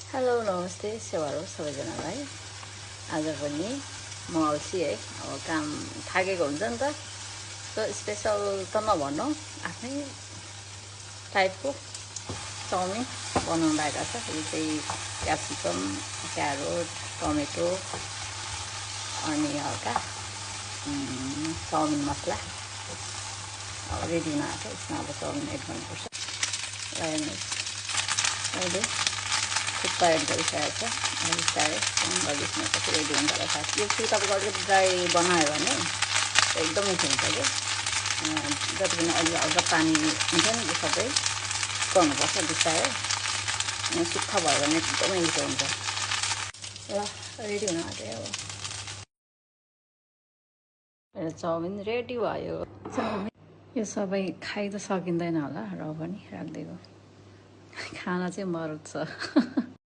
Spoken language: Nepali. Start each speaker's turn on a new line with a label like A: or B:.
A: हेलो नमस्ते सेवारो सबैजनालाई। आज पनि म अल्छी है, अब काम थाकेको हुन्छ नि त। सो स्पेसल त नभनौँ, आफ्नै टाइपको चाउमिन बनाउनु लागेको छ। यो चाहिँ क्याप्सिकम, क्यारोट, टमेटो अनि हल्का चाउमिन मसला अब रेडी हुन आएको छ। यसमा अब चाउमिन एड गर्नुपर्छ। अहिले थुक्पा एड गरिसकेको छ। बिस्तारै यसमा चाहिँ रेडी हुन्छ होला साथ। यो चाहिँ तपाईँको अलिकति ड्राई बनायो भने एकदम मिठो हुन्छ कि। जति पनि अहिले हल्का पानी हुन्छ नि, यो सबै गर्नुपर्छ बिस्तारै। सुक्खा भयो भने एकदमै मिठो हुन्छ। ल रेडी हुन आँट्यो अब चाउमिन रेडी भयो। यो सबै खाइ त सकिँदैन होला, र पनि राखिदिएको। खाना चाहिँ मर्छ।